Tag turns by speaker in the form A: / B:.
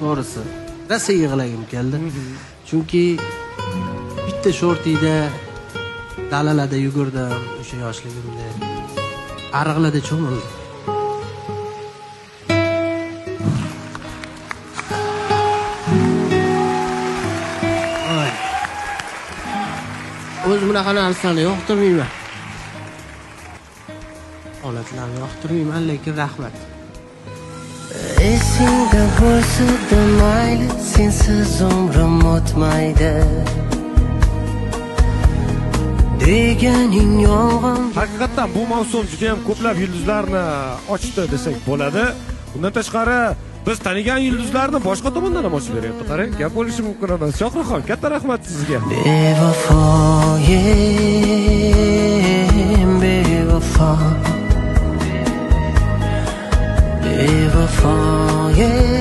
A: To'g'risi, rosa yig'lagim keldi. Chunki bitta shortida dalalarda yugurdim o'sha yoshligimda. Ariqlarda cho'mildim. Oy. O'zim bunaqa narsani yoqtirmayman. Holatlarni yoqtirmayman, lekin rahmat. Esingda bo'lsa-da mayli, sensiz umrim o'tmaydi. Deganing yolg'on.
B: Haqiqatdan bu mavsum juda ham ko'plab yulduzlarni ochdi desak bo'ladi. Bundan tashqari biz tanigan yulduzlarni boshqa tomondan ham ochib beryapti. Qarang, gap bo'lishi mumkin emas. Shohruxxon, katta rahmat sizga.
A: Bevafoyim, bevafo. Bevafoyim.